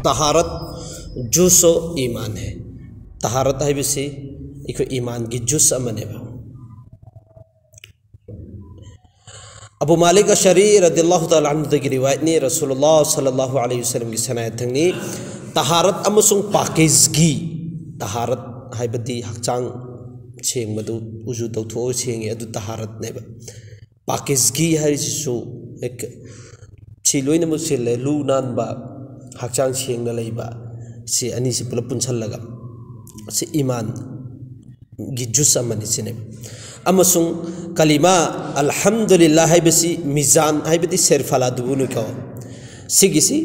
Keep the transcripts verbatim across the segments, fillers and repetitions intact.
ꯇꯍꯥꯔꯠ ꯖꯨꯁꯣ ꯏꯃꯥꯟ ꯍꯦ꯫ ꯇꯍꯥꯔꯠ ꯍꯥꯏꯕꯁꯤ ꯑꯩꯈꯣꯏ ꯏꯃꯥꯟꯒꯤ ꯖꯨꯁ ꯑꯃꯅꯦꯕ꯫ ꯑꯕꯨ ꯃꯥꯂꯤꯛ ꯑꯁꯔꯤ ꯔꯗꯤꯌꯜꯂꯥꯍꯨ ꯇꯥꯂꯥ ꯑꯟꯍꯨꯗꯒꯤ ꯔꯤꯋꯥꯌꯠꯅꯤ, ꯔꯁꯨꯂꯨꯜꯂꯥꯍ ꯁꯜꯂꯜꯂꯥꯍꯨ ꯑꯂꯩꯍꯤ ꯋꯁꯜꯂꯝꯒꯤ ꯁꯅꯥꯌꯠꯊꯪꯅꯤ꯫ ꯇꯍꯥꯔꯠ ꯑꯃꯁꯨꯡ ꯄꯥꯀꯤꯖꯒꯤ, ꯇꯍꯥꯔꯠ ꯍꯥꯏꯕꯗꯤ ꯍꯛꯆꯥꯡ ꯁꯦꯡꯕꯗꯨ, ꯎꯖꯨ ꯇꯧꯊꯣꯛꯑꯒ ꯁꯦꯡꯉꯤ, ꯑꯗꯨ ꯇꯍꯥꯔꯠꯅꯦꯕ꯫ ꯄꯥꯀꯤꯖꯒꯤ ꯍꯥꯏꯔꯤꯁꯤꯁꯨ ꯍꯦꯛ ꯁꯤ ꯂꯣꯏꯅꯃꯛ ꯁꯤꯜꯂꯦ, ꯂꯨ ꯅꯥꯟꯕ, ꯍꯛꯆꯥꯡ ꯁꯦꯡꯅ ꯂꯩꯕ, ꯁꯤ ꯑꯅꯤꯁꯤ ꯄꯨꯂꯞ ꯄꯨꯟꯁꯜꯂꯒ ꯁꯤ ꯏꯃꯥꯟꯒꯤ ꯖꯨꯁ ꯑꯃꯅꯤ ꯁꯤꯅꯦꯕ꯫ ꯑꯃꯁꯨꯡ ꯀꯂꯤꯃꯥ ꯑꯜꯍꯝꯗꯨꯂꯤꯜꯂꯥ ꯍꯥꯏꯕꯁꯤ ꯃꯤꯖꯥꯟ ꯍꯥꯏꯕꯗꯤ ꯁꯦꯔꯐꯂꯥꯗꯨꯕꯨꯅꯤꯀꯣ꯫ ꯁꯤꯒꯤꯁꯤ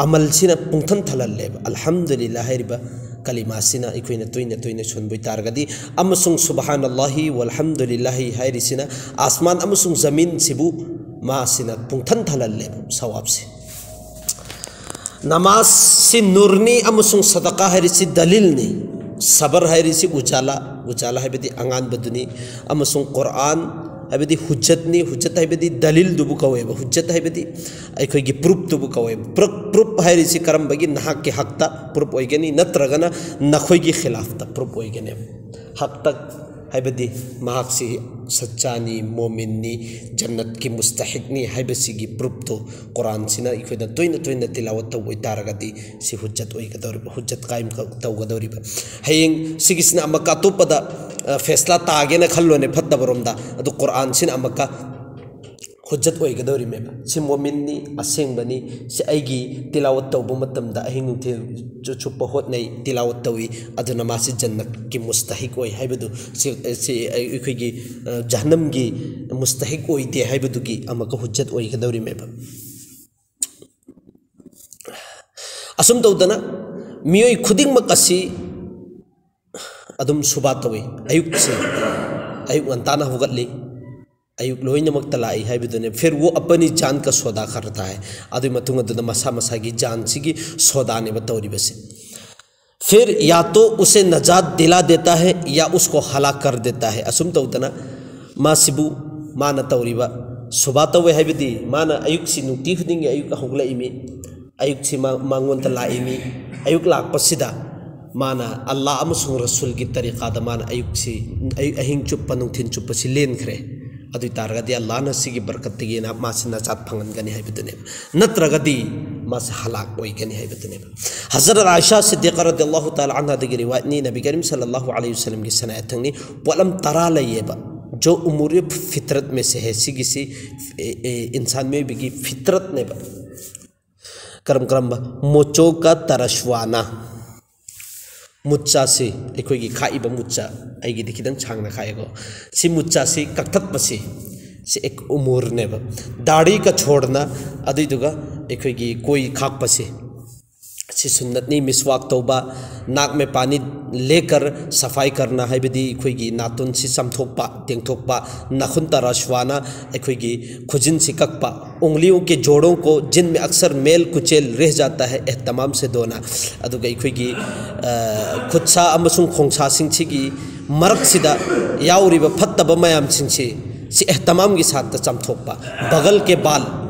ꯑꯃꯜꯁꯤꯅ ꯄꯨꯡꯊꯟ ꯊꯜꯍꯜꯂꯦꯕ꯫ ꯑꯜꯍꯝꯗꯨꯂꯤꯜꯂꯥ ꯍꯥꯏꯔꯤꯕ ꯀꯂꯤꯃꯥꯁꯤꯅ ꯑꯩꯈꯣꯏꯅ ꯇꯣꯏꯅ ꯇꯣꯏꯅ ꯁꯣꯟꯕ ꯑꯣꯏꯇꯥꯔꯒꯗꯤ, ꯑꯃꯁꯨꯡ ꯁꯨꯕꯍꯥꯅꯜꯂꯥꯍꯤ ꯋꯜꯍꯝꯗꯨꯂꯤꯜꯂꯥꯍꯤ ꯍꯥꯏꯔꯤꯁꯤꯅ ꯑꯁꯃꯥꯟ ꯑꯃꯁꯨꯡ ꯖꯃꯤꯟꯁꯤꯕꯨ ꯃꯥꯁꯤꯅ ꯄꯨꯡꯊꯟ ꯊꯜꯍꯜꯂꯦꯕ ꯁꯋꯥꯕꯁꯦ꯫ ꯅꯃꯥꯖꯁꯤ ꯅꯨꯔꯅꯤ ꯑꯃꯁꯨꯡ ꯁꯗꯀꯥ ꯍꯥꯏꯔꯤꯁꯤ ꯗꯂꯤꯜꯅꯤ꯫ ꯁꯕꯔ ꯍꯥꯏꯔꯤꯁꯤ ꯎꯖꯥꯂꯥ, ꯎꯖꯥꯂꯥ ꯍꯥꯏꯕꯗꯤ ꯑꯉꯥꯟꯕꯗꯨꯅꯤ, ꯑꯃꯁꯨꯡ ꯀꯨꯔꯥꯟ ꯍꯥꯏꯕꯗꯤ ꯍꯨꯖꯠꯅꯤ꯫ ꯍꯨꯖꯠ ꯍꯥꯏꯕꯗꯤ ꯗꯂꯤꯜꯗꯨꯕꯨ ꯀꯧꯋꯦꯕ, ꯍꯨꯖꯠ ꯍꯥꯏꯕꯗꯤ ꯑꯩꯈꯣꯏꯒꯤ ꯄ꯭ꯔꯨꯞꯇꯨꯕꯨ ꯀꯧꯋꯦꯕ꯫ ꯄ꯭ꯔꯨꯞ, ꯄ꯭ꯔꯨꯞ ꯍꯥꯏꯔꯤꯁꯤ ꯀꯔꯝꯕꯒꯤ? ꯅꯍꯥꯛꯀꯤ ꯍꯛꯇ ꯄ꯭ꯔꯨꯞ ꯑꯣꯏꯒꯅꯤ, ꯅꯠꯇ꯭ꯔꯒꯅ ꯅꯈꯣꯏꯒꯤ ꯈꯤꯂꯥꯐꯇ ꯄ꯭ꯔꯨꯞ ꯑꯣꯏꯒꯅꯦꯕ꯫ ꯍꯛꯇ ꯍꯥꯏꯕꯗꯤ ꯃꯍꯥꯛꯁꯤ ꯁꯠꯆꯥꯅꯤ, ꯃꯣꯃꯤꯟꯅꯤ, ꯖꯟꯅꯠꯀꯤ ꯃꯨꯁꯇꯍꯤꯛꯅꯤ ꯍꯥꯏꯕꯁꯤꯒꯤ ꯄ꯭ꯔꯨꯞꯇꯨ ꯀꯨꯔꯥꯟꯁꯤꯅ ꯑꯩꯈꯣꯏꯅ ꯇꯣꯏꯅ ꯇꯣꯏꯅ ꯇꯤꯂꯥꯋꯠ ꯇꯧꯕ ꯑꯣꯏꯇꯥꯔꯒꯗꯤ ꯁꯤ ꯍꯨꯖꯠ ꯑꯣꯏꯒꯗꯧꯔꯤꯕ, ꯍꯨꯖꯠ ꯀꯥꯏꯝ ꯇꯧꯒꯗꯧꯔꯤꯕ꯫ ꯍꯌꯦꯡ ꯁꯤꯒꯤꯁꯤꯅ ꯑꯃꯨꯛꯀ ꯑꯇꯣꯞꯄꯗ, ꯑ, ꯐꯦꯁꯂꯥ ꯇꯥꯒꯦꯅ ꯈꯜꯂꯣꯅꯦ, ꯐꯠꯇꯕꯔꯣꯝꯗ, ꯑꯗꯨ ꯀꯨꯔꯥꯟꯁꯤꯅ ꯑꯃꯨꯛꯀ ꯍꯨꯖꯠ ꯑꯣꯏꯒꯗꯧꯔꯤꯃꯦꯕ꯫ ꯁꯤ ꯃꯣꯃꯤꯟꯅꯤ, ꯑꯁꯦꯡꯕꯅꯤ, ꯁꯤ ꯑꯩꯒꯤ ꯇꯤꯂꯥꯋꯠ ꯇꯧꯕ ꯃꯇꯝꯗ ꯑꯍꯤꯡ ꯅꯨꯡꯊꯤꯜ ꯆꯨ-, ꯆꯨꯞꯄ ꯍꯣꯠꯅꯩ, ꯇꯤꯂꯥꯋꯠ ꯇꯧꯏ, ꯑꯗꯨꯅ ꯃꯥꯁꯤ ꯖꯟꯅꯠꯀꯤ ꯃꯨꯁꯇꯍꯤꯛ ꯑꯣꯏ ꯍꯥꯏꯕꯗꯨ, ꯁꯤ, ꯁꯤ ꯑꯩꯈꯣꯏꯒꯤ, ꯑ, ꯖꯍꯟꯅꯝꯒꯤ ꯃꯨꯁꯇꯍꯤꯛ ꯑꯣꯏꯗꯦ ꯍꯥꯏꯕꯗꯨꯒꯤ ꯑꯃꯨꯛꯀ ꯍꯨꯖꯠ ꯑꯣꯏꯒꯗꯧꯔꯤꯃꯦꯕ꯫ ꯑꯁꯨꯝ ꯇꯧꯗꯅ ꯃꯤꯑꯣꯏ ꯈꯨꯗꯤꯡꯃꯛ ꯑꯁꯤ ꯑꯗꯨꯝ ꯁꯨꯕꯥ ꯇꯧꯏ꯫ ꯑꯌꯨꯛꯁꯤ, ꯑꯌꯨꯛ ꯉꯟꯇꯥꯅ ꯍꯧꯒꯠꯂꯤ, ꯑꯌꯨꯛ ꯂꯣꯏꯅꯃꯛꯇ ꯂꯥꯛꯏ ꯍꯥꯏꯕꯗꯨꯅꯦ꯫ "ꯐꯤꯔ ꯋꯣ ꯑꯄꯅꯤ ꯖꯥꯟ ꯀꯥ ꯁꯣꯗꯥ ꯀꯔꯇꯥ ꯍꯥꯏ", ꯑꯗꯨꯒꯤ ꯃꯇꯨꯡ ꯑꯗꯨꯗ ꯃꯁꯥ ꯃꯁꯥꯒꯤ ꯖꯥꯟꯁꯤꯒꯤ ꯁꯣꯗꯥꯅꯦꯕ ꯇꯧꯔꯤꯕꯁꯦ꯫ "ꯐꯤꯔ ꯌꯥ ꯇꯣ ꯎꯁꯦ ꯅꯖꯥꯠ ꯗꯤꯂꯥ ꯗꯦꯇꯥ ꯍꯦ ꯌꯥ ꯎꯁꯀꯣ ꯍꯂꯥꯛ ꯀꯔ ꯗꯦꯇꯥ ꯍꯦ", ꯑꯁꯨꯝ ꯇꯧꯗꯅ ꯃꯥꯁꯤꯕꯨ, ꯃꯥꯅ ꯇꯧꯔꯤꯕ ꯁꯨꯕꯥ ꯇꯧꯋꯦ ꯍꯥꯏꯕꯗꯤ ꯃꯥꯅ ꯑꯌꯨꯛꯁꯤ ꯅꯨꯡꯇꯤ ꯈꯨꯗꯤꯡꯒꯤ ꯑꯌꯨꯛ ꯍꯧꯒꯠꯂꯛꯏꯃꯤ, ꯑꯌꯨꯛꯁꯤ ꯃꯥ-, ꯃꯉꯣꯟꯗ ꯂꯥꯛꯏꯅꯤ꯫ ꯑꯌꯨꯛ ꯂꯥꯛꯄꯁꯤꯗ ꯃꯥꯅ ꯑꯜꯂꯥ ꯑꯃꯁꯨꯡ ꯔꯁꯨꯜꯒꯤ ꯇꯔꯤꯀꯥꯗ ꯃꯥꯅ ꯑꯌꯨꯛꯁꯤ, ꯑꯌꯨꯛ, ꯑꯍꯤꯡ ꯆꯨꯞꯄ, ꯅꯨꯡꯊꯤꯜ ꯆꯨꯞꯄꯁꯤ ꯂꯦꯟꯈ꯭ꯔꯦ꯫ ꯑꯗꯨ ꯑꯣꯏ ꯇꯥꯔꯒꯗꯤ ꯑꯜꯂꯥꯅ ꯁꯤꯒꯤ ꯕꯔꯀꯠꯇꯒꯤꯅ ꯃꯥꯁꯤ ꯅꯖꯥꯠ ꯐꯪꯍꯟꯒꯅꯤ ꯍꯥꯏꯕꯗꯨꯅꯦꯕ, ꯅꯠꯇ꯭ꯔꯒꯗꯤ ꯃꯥꯁꯤ ꯍꯂꯥꯛ ꯑꯣꯏꯒꯅꯤ ꯍꯥꯏꯕꯗꯨꯅꯦꯕ꯫ ꯍꯖꯔꯠ ꯑꯥꯏꯁꯥ ꯁꯤꯗꯤꯀꯥ ꯔꯗꯤꯌꯜꯂꯥꯍꯨ ꯇꯥꯂꯥ ꯑꯟꯍꯥꯗꯒꯤ ꯔꯤꯋꯥꯌꯠꯅꯤ, ꯅꯕꯤ ꯀꯔꯤꯝ ꯁꯜꯂꯜꯂꯥꯍꯨ ꯑꯂꯩꯍꯤ ꯋꯁꯜꯂꯝꯒꯤ ꯁꯅꯥꯌꯠ ꯊꯪꯅꯤ꯫ ꯄꯣꯠꯂꯝ ꯇꯔꯥ ꯂꯩꯌꯦꯕ, ꯖꯣ ꯎꯃꯨꯔ ꯐꯤꯇ꯭ꯔꯠ ꯃꯦ ꯁꯦ ꯍꯦ, ꯁꯤꯒꯤꯁꯤ, ꯑꯦ, ꯑꯦ, ꯏꯟꯁꯥꯟ ꯃꯤꯑꯣꯏꯕꯒꯤ ꯐꯤꯇ꯭ꯔꯠꯅꯦꯕ꯫ ꯀꯔꯝ ꯀꯔꯝꯕ? ꯃꯣꯆꯣ ꯀꯥ ꯇꯔꯁꯋꯥꯅꯥ, ꯃꯨꯠꯆꯥꯁꯤ, ꯑꯩꯈꯣꯏꯒꯤ ꯈꯥꯛꯏꯕ ꯃꯨꯠꯆꯥ, ꯑꯩꯒꯤꯗꯤ ꯈꯤꯇꯪ ꯁꯥꯡꯅ ꯈꯥꯛꯑꯦꯀꯣ꯫ ꯁꯤ ꯃꯨꯠꯆꯥꯁꯤ ꯀꯛꯊꯠꯄꯁꯤ, ꯁꯤ ꯑꯦꯛ ꯎꯃꯨꯔꯅꯦꯕ꯫ ꯗꯥꯔꯤ ꯀ ꯁꯣꯔꯅ, ꯑꯗꯨꯏꯗꯨꯒ ꯑꯩꯈꯣꯏꯒꯤ ꯀꯣꯏ ꯈꯥꯛꯄꯁꯤ, ꯁꯤ ꯁꯨꯟꯅꯠꯅꯤ꯫ ꯃꯤꯁꯋꯥꯛ ꯇꯧꯕ, ꯅꯥꯛ ꯃꯦ ꯄꯥꯅꯤ ꯂꯦꯀꯔ ꯁꯐꯥꯏ ꯀꯔꯅ, ꯍꯥꯏꯕꯗꯤ ꯑꯩꯈꯣꯏꯒꯤ ꯅꯥꯇꯣꯟꯁꯤ ꯆꯥꯝꯊꯣꯛꯄ, ꯇꯦꯡꯊꯣꯛꯄ, ꯅꯥꯈꯨꯟ ꯇꯔꯥꯁꯋꯥꯅ, ꯑꯩꯈꯣꯏꯒꯤ ꯈꯨꯖꯤꯟꯁꯤ ꯀꯛꯄ, ꯎꯪꯂꯤꯌꯣꯡ ꯀꯦ ꯖꯣꯔꯣꯡ ꯀꯣ ꯖꯤꯟ ꯃꯦ ꯑꯛꯁꯔ ꯃꯦꯜ ꯀꯨꯆꯦꯜ ꯔꯦꯍ ꯖꯥꯇꯥ ꯍꯦ ꯑꯦꯍꯇꯃꯥꯝ ꯁꯦ ꯗꯣꯅꯥ꯫ ꯑꯗꯨꯒ ꯑꯩꯈꯣꯏꯒꯤ, ꯑ, ꯈꯨꯠꯁꯥ ꯑꯃꯁꯨꯡ ꯈꯣꯡꯁꯥꯁꯤꯡꯁꯤꯒꯤ ꯃꯔꯛꯁꯤꯗ ꯌꯥꯎꯔꯤꯕ ꯐꯠꯇꯕ ꯃꯌꯥꯝꯁꯤꯡꯁꯤ, ꯁꯤ ꯑꯦꯍꯇꯃꯥꯝꯒꯤ ꯁꯥꯠꯇ ꯆꯥꯝꯊꯣꯛꯄ꯫ ꯕꯒꯜ ꯀꯦ ꯕꯥꯜ,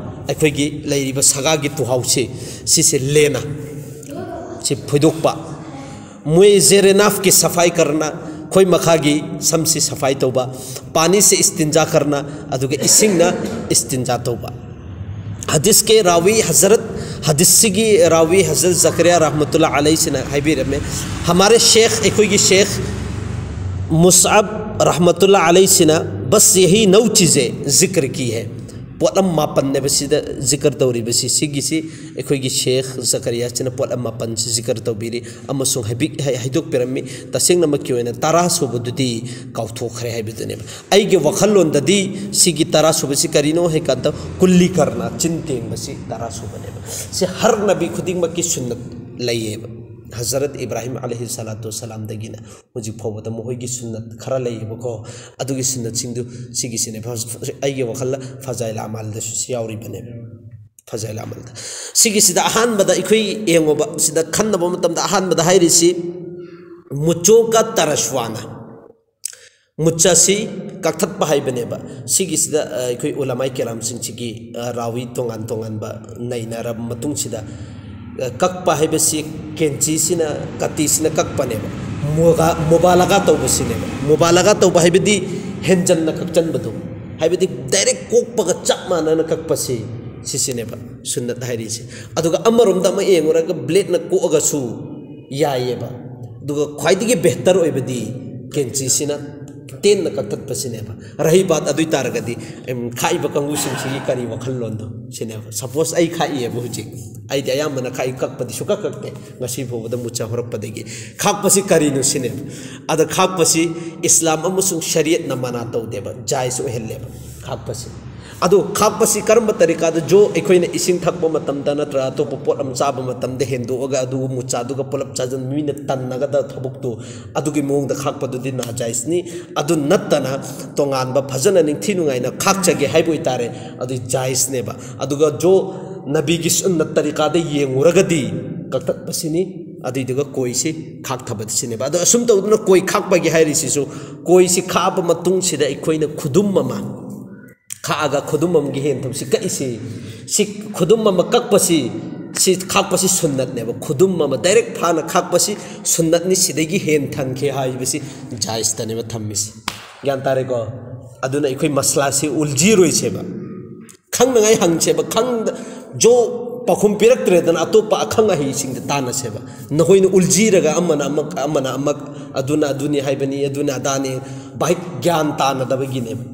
ꯑꯩꯈꯣꯏꯒꯤ ꯂꯩꯔꯤꯕ ꯁꯒꯥꯒꯤ ꯇꯨꯍꯥꯎꯁꯤ, ꯁꯤꯁꯦ ꯂꯦꯅ, ꯁꯤ ꯐꯣꯏꯗꯣꯛꯄ꯫ ꯃꯨꯏ ꯖꯦꯔꯦꯅꯥꯐ ꯀꯤ ꯁꯐꯥꯏ ꯀꯔꯅ, ꯈꯣꯏ ꯃꯈꯥꯒꯤ ꯁꯝꯁꯤ ꯁꯐꯥꯏ ꯇꯧꯕ꯫ ꯄꯥꯅꯤ ꯁꯦ ꯏꯁꯇꯤꯟꯖꯥ ꯀꯔꯅ, ꯑꯗꯨꯒ ꯏꯁꯤꯡꯅ ꯏꯁꯇꯤꯟꯖꯥ ꯇꯧꯕ꯫ ꯍꯗꯤꯁ ꯀꯦ ꯔꯥꯋꯤ ꯍꯖꯔꯠ, ꯍꯗꯤꯁꯁꯤꯒꯤ ꯔꯥꯋꯤ ꯍꯖꯔꯠ ꯖꯀꯔꯤꯌꯥ ꯔꯍꯃꯇꯨꯜꯂꯥ ꯑꯂꯩꯁꯤꯅ ꯍꯥꯏꯕꯤꯔꯝꯃꯦ, ꯍꯃꯥꯔꯦ ꯁꯦꯈ, ꯑꯩꯈꯣꯏꯒꯤ ꯁꯦꯈ ꯃꯨꯁꯑꯕ ꯔꯍꯃꯇꯨꯜꯂꯥ ꯑꯂꯩꯁꯤꯅ ꯕꯁ ꯌꯦꯍꯤ ꯅꯧ ꯆꯤꯖꯦ ꯖꯤꯀꯔ ꯀꯤ ꯍꯦ꯫ ꯄꯣꯠꯂꯝ ꯃꯥꯄꯟꯅꯦꯕ ꯁꯤꯗ ꯖꯤꯀꯔ ꯇꯧꯔꯤꯕꯁꯤ꯫ ꯁꯤꯒꯤꯁꯤ ꯑꯩꯈꯣꯏꯒꯤ ꯁꯦꯈ ꯖꯀꯔꯤꯌꯥꯁꯤꯅ ꯄꯣꯠꯂꯝ ꯃꯥꯄꯟꯁꯤ ꯖꯤꯀꯔ ꯇꯧꯕꯤꯔꯤ ꯑꯃꯁꯨꯡ ꯍꯥꯏꯕꯤ-, ꯍꯥꯏ-, ꯍꯥꯏꯗꯣꯛꯄꯤꯔꯝꯃꯤ꯫ ꯇꯁꯦꯡꯅꯃꯛꯀꯤ ꯑꯣꯏꯅ ꯇꯔꯥ ꯁꯨꯕꯗꯨꯗꯤ ꯀꯥꯎꯊꯣꯛꯈ꯭ꯔꯦ ꯍꯥꯏꯕꯗꯨꯅꯦꯕ꯫ ꯑꯩꯒꯤ ꯋꯥꯈꯜꯂꯣꯟꯗꯗꯤ ꯁꯤꯒꯤ ꯇꯔꯥ ꯁꯨꯕꯁꯤ ꯀꯔꯤꯅꯣ ꯍꯥꯏ ꯀꯥꯟꯗ, ꯀꯨꯜꯂꯤ ꯀꯔꯅ, ꯆꯤꯟ ꯇꯦꯡꯕꯁꯤ ꯇꯔꯥ ꯁꯨꯕꯅꯦꯕ꯫ ꯁꯤ ꯍꯔ ꯅꯕꯤ ꯈꯨꯗꯤꯡꯃꯛꯀꯤ ꯁꯨꯟꯅꯠ ꯂꯩꯌꯦꯕ꯫ ꯍꯖꯔꯠ ꯏꯕ꯭ꯔꯥꯍꯤꯝ ꯑꯂꯩꯍꯤ ꯁꯂꯥꯇꯨ ꯋꯁꯁꯂꯥꯝꯗꯒꯤꯅ ꯍꯧꯖꯤꯛ ꯐꯥꯎꯕꯗ ꯃꯈꯣꯏꯒꯤ ꯁꯨꯟꯅꯠ ꯈꯔ ꯂꯩꯌꯦꯕꯀꯣ꯫ ꯑꯗꯨꯒꯤ ꯁꯨꯟꯅꯠꯁꯤꯡꯗꯨ ꯁꯤꯒꯤꯁꯤꯅꯦꯕ꯫ ꯑꯩꯒꯤ ꯋꯥꯈꯜꯗ ꯐꯖꯥꯏꯜ ꯑꯃꯥꯜꯗꯁꯨ ꯁꯤ ꯌꯥꯎꯔꯤꯕꯅꯦꯕ꯫ ꯐꯖꯥꯏꯜ ꯑꯃꯥꯜꯗ꯫ ꯁꯤꯒꯤꯁꯤꯗ ꯑꯍꯥꯟꯕꯗ ꯑꯩꯈꯣꯏ ꯌꯦꯡꯉꯣꯕ, ꯁꯤꯗ ꯈꯟꯅꯕ ꯃꯇꯝꯗ ꯑꯍꯥꯟꯕꯗ ꯍꯥꯏꯔꯤꯁꯤ ꯃꯨꯆꯣ ꯀꯥ ꯇꯔꯁꯋꯥꯅꯥ꯫ ꯃꯨꯆꯥꯁꯤ ꯀꯛꯊꯠꯄ ꯍꯥꯏꯕꯅꯦꯕ꯫ ꯁꯤꯒꯤꯁꯤꯗ ꯑ, ꯑꯩꯈꯣꯏ ꯎꯂꯃꯥꯏ ꯀꯦꯔꯥꯝꯁꯤꯡꯁꯤꯒꯤ ꯑ, ꯔꯥꯋꯤ ꯇꯣꯉꯥꯟ ꯇꯣꯉꯥꯟꯕ ꯅꯩꯅꯔꯕ ꯃꯇꯨꯡꯁꯤꯗ, ꯑ, ꯀꯛꯄ ꯍꯥꯏꯕꯁꯤ ꯀꯦꯟꯆꯤꯁꯤꯅ, ꯀꯇꯤꯁꯤꯅ ꯀꯛꯄꯅꯦꯕ꯫ ꯃꯨꯒꯥ- ꯃꯨꯕꯥꯂꯒꯥ ꯇꯧꯕꯁꯤꯅꯦꯕ꯫ ꯃꯨꯕꯥꯂꯒꯥ ꯇꯧꯕ ꯍꯥꯏꯕꯗꯤ ꯍꯦꯟꯖꯟꯅ ꯀꯛꯆꯟꯕꯗꯣ, ꯍꯥꯏꯕꯗꯤ ꯗꯥꯏꯔꯦꯛ ꯀꯣꯛꯄꯒ ꯆꯞ ꯃꯥꯟꯅꯅ ꯀꯛꯄꯁꯤ, ꯁꯤꯁꯤꯅꯦꯕ ꯁꯨꯟꯅꯠ ꯍꯥꯏꯔꯤꯁꯦ꯫ ꯑꯗꯨꯒ ꯑꯃꯔꯣꯝꯗ ꯑꯃ ꯌꯦꯡꯉꯨꯔꯒ ꯕ꯭ꯂꯦꯗꯅ ꯀꯣꯛꯑꯒꯁꯨ ꯌꯥꯏꯌꯦꯕ꯫ ꯑꯗꯨꯒ ꯈ꯭ꯋꯥꯏꯗꯒꯤ ꯕꯦꯍꯇꯔ ꯑꯣꯏꯕꯗꯤ ꯀꯦꯟꯆꯤꯁꯤꯅ ꯇꯦꯟꯅ ꯀꯛꯊꯠꯄꯁꯤꯅꯦꯕ꯫ ꯔꯍꯤ ꯕꯥꯠ ꯑꯗꯨ ꯑꯣꯏ ꯇꯥꯔꯒꯗꯤ, ꯎꯝ, ꯈꯥꯛꯏꯕ ꯀꯥꯡꯕꯨꯁꯤꯡꯁꯤꯒꯤ ꯀꯔꯤ ꯋꯥꯈꯜꯂꯣꯟꯗꯣ ꯁꯤꯅꯦꯕ꯫ ꯁꯄꯣꯁ ꯑꯩ ꯈꯥꯛꯏꯌꯦꯕ ꯍꯧꯖꯤꯛ, ꯑꯩꯗꯤ ꯑꯌꯥꯝꯕꯅ ꯈꯥꯛꯏ, ꯀꯛꯄꯗꯤ ꯁꯨꯀꯛ ꯀꯛꯇꯦ ꯉꯁꯤ ꯐꯥꯎꯕꯗ ꯃꯨꯆꯥ ꯍꯧꯔꯛꯄꯗꯒꯤ꯫ ꯈꯥꯛꯄꯁꯤ ꯀꯔꯤꯅꯣ ꯁꯤꯅꯦꯕ꯫ ꯑꯗ ꯈꯥꯛꯄꯁꯤ ꯏꯁꯂꯥꯝ ꯑꯃꯁꯨꯡ ꯁꯔꯤꯌꯠꯅ ꯃꯅꯥ ꯇꯧꯗꯦꯕ, ꯖꯥꯏꯖ ꯑꯣꯏꯍꯜꯂꯦꯕ ꯈꯥꯛꯄꯁꯤ꯫ ꯑꯗꯣ ꯈꯥꯛꯄꯁꯤ ꯀꯔꯝꯕ ꯇꯔꯤꯀꯥꯗ? ꯖꯣ, ꯑꯩꯈꯣꯏꯅ ꯏꯁꯤꯡ ꯊꯛꯄ ꯃꯇꯝꯗ ꯅꯠꯇ꯭ꯔꯒ ꯑꯇꯣꯞꯄ ꯄꯣꯠ ꯑꯃ ꯆꯥꯕ ꯃꯇꯝꯗ ꯍꯦꯟꯗꯣꯛꯑꯒ ꯑꯗꯨꯒ ꯃꯨꯆꯥꯗꯨꯒ ꯄꯨꯂꯞ ꯆꯥꯁꯤꯟ, ꯃꯤꯅ ꯇꯟꯅꯒꯗꯕ ꯊꯕꯛꯇꯣ, ꯑꯗꯨꯒꯤ ꯃꯑꯣꯡꯗ ꯈꯥꯛꯄꯗꯨꯗꯤ ꯅꯥꯖꯥꯏꯖꯅꯤ꯫ ꯑꯗꯨ ꯅꯠꯇꯅ ꯇꯣꯉꯥꯟꯕ ꯐꯖꯅ ꯅꯤꯡꯊꯤ ꯅꯨꯡꯉꯥꯏꯅ ꯈꯥꯛꯆꯒꯦ ꯍꯥꯏꯕ ꯑꯣꯏꯇꯥꯔꯦ, ꯑꯗꯨ ꯖꯥꯏꯖꯅꯦꯕ꯫ ꯑꯗꯨꯒ ꯖꯣ, ꯅꯕꯤꯒꯤ ꯁꯨꯟꯅ ꯇꯔꯤꯀꯥꯗ ꯌꯦꯡꯉꯨꯔꯒꯗꯤ ꯀꯛꯊꯠꯄꯁꯤꯅꯤ, ꯑꯗꯨꯏꯗꯨꯒ ꯀꯣꯏꯁꯤ ꯈꯥꯛꯊꯕꯁꯤꯅꯦꯕ꯫ ꯑꯗꯣ ꯑꯁꯨꯝ ꯇꯧꯗꯅ ꯀꯣꯏ ꯈꯥꯛꯄꯒꯤ ꯍꯥꯏꯔꯤꯁꯤꯁꯨ, ꯀꯣꯏꯁꯤ ꯈꯥꯛꯑꯕ ꯃꯇꯨꯡꯁꯤꯗ ꯑꯩꯈꯣꯏꯅ ꯈꯨꯗꯨꯝ ꯑꯃ ꯈꯥꯛꯑꯒ ꯈꯨꯗꯨꯝ ꯑꯃꯒꯤ ꯍꯦꯟꯊꯕꯁꯤ ꯀꯛꯏꯁꯤ, ꯁꯤ ꯈꯨꯗꯨꯝ ꯑꯃ ꯀꯛꯄꯁꯤ, ꯁꯤ ꯈꯥꯛꯄꯁꯤ ꯁꯨꯟꯅꯠꯅꯦꯕ꯫ ꯈꯨꯗꯨꯝ ꯑꯃ ꯗꯥꯏꯔꯦꯛ ꯐꯥꯅ ꯈꯥꯛꯄꯁꯤ ꯁꯨꯟꯅꯠꯅꯤ, ꯁꯤꯗꯒꯤ ꯍꯦꯟꯊꯟꯈꯤ ꯍꯥꯏꯕꯁꯤ ꯖꯥꯏꯖꯇꯅꯦꯕ ꯊꯝꯃꯤꯁꯤ꯫ ꯒ꯭ꯌꯥꯟ ꯇꯥꯔꯦꯀꯣ? ꯑꯗꯨꯅ ꯑꯩꯈꯣꯏ ꯃꯁꯂꯥꯁꯤ ꯎꯜꯖꯤꯔꯣꯏꯁꯦꯕ, ꯈꯪꯅꯉꯥꯏ ꯍꯪꯁꯦꯕ꯫ ꯈꯪꯗ ꯖꯣ, ꯄꯥꯎꯈꯨꯝ ꯄꯤꯔꯛꯇ꯭ꯔꯦꯗꯅ ꯑꯇꯣꯞꯄ ꯑꯈꯪ ꯑꯍꯩꯁꯤꯡꯗ ꯇꯥꯟꯅꯁꯦꯕ꯫ ꯅꯈꯣꯏꯅ ꯎꯜꯖꯤꯔꯒ ꯑꯃꯅ ꯑꯃ, ꯑꯃꯅ ꯑꯃ, ꯑꯗꯨꯅ ꯑꯗꯨꯅꯤ ꯍꯥꯏꯕꯅꯤ, ꯑꯗꯨꯅ ꯑꯗꯥꯅꯤ, ꯚꯥꯏ, ꯒ꯭ꯌꯥꯟ ꯇꯥꯅꯗꯕꯒꯤꯅꯦꯕ꯫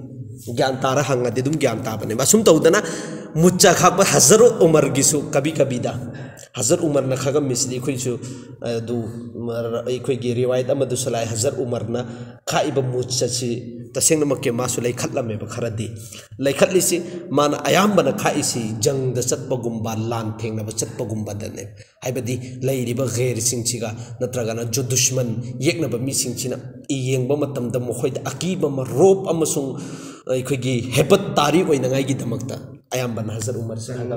ꯒ꯭ꯌꯥꯟ ꯇꯥꯔ ꯍꯪꯉꯗꯤ ꯑꯗꯨꯝ ꯒ꯭ꯌꯥꯟ ꯇꯥꯕꯅꯦꯕ꯫ ꯑꯁꯨꯝ ꯇꯧꯗꯅ ꯃꯨꯆꯥ ꯈꯥꯛꯄ ꯍꯖꯔꯠ ꯎꯃꯔꯒꯤꯁꯨ ꯀꯕꯤ ꯀꯕꯤꯗ ꯍꯖꯔꯠ ꯎꯃꯔꯅ ꯈꯥꯛꯑꯝꯃꯤꯁꯤꯗꯤ ꯑꯩꯈꯣꯏꯁꯨ, ꯑꯗꯨ, ꯑꯩꯈꯣꯏꯒꯤ ꯔꯤꯋꯥꯌꯠ ꯑꯃꯗꯁꯨ ꯂꯥꯛꯑꯦ, ꯍꯖꯔꯠ ꯎꯃꯔꯅ ꯈꯥꯛꯏꯕ ꯃꯨꯆꯥꯁꯤ ꯇꯁꯦꯡꯅꯃꯛꯀꯤ ꯃꯥꯁꯨ ꯂꯩꯈꯠꯂꯝꯃꯦꯕ ꯈꯔꯗꯤ꯫ ꯂꯩꯈꯠꯂꯤꯁꯤ ꯃꯥꯅ ꯑꯌꯥꯝꯕꯅ ꯈꯥꯛꯏꯁꯤ ꯖꯪꯗ ꯆꯠꯄꯒꯨꯝꯕ, ꯂꯥꯟ ꯊꯦꯡꯅꯕ ꯆꯠꯄꯒꯨꯝꯕꯗꯅꯦ꯫ ꯍꯥꯏꯕꯗꯤ ꯂꯩꯔꯤꯕ ꯒꯩꯔꯁꯤꯡꯁꯤꯒ ꯅꯠꯇ꯭ꯔꯒꯅ ꯖꯨ ꯗꯨꯁꯃꯟ ꯌꯦꯛꯅꯕ ꯃꯤꯁꯤꯡꯁꯤꯅ ꯌꯦꯡꯕ ꯃꯇꯝꯗ ꯃꯈꯣꯏꯗ ꯑꯀꯤꯕ ꯑꯃ, ꯔꯣꯞ ꯑꯃꯁꯨꯡ ꯑꯩꯈꯣꯏꯒꯤ ꯍꯦꯕꯠ ꯇꯥꯔꯤ ꯑꯣꯏꯅꯉꯥꯏꯒꯤꯗꯃꯛꯇ ꯑꯌꯥꯝꯕꯅ ꯍꯖꯔꯠ ꯎꯃꯔꯁꯦ ꯍꯥꯏꯕ꯫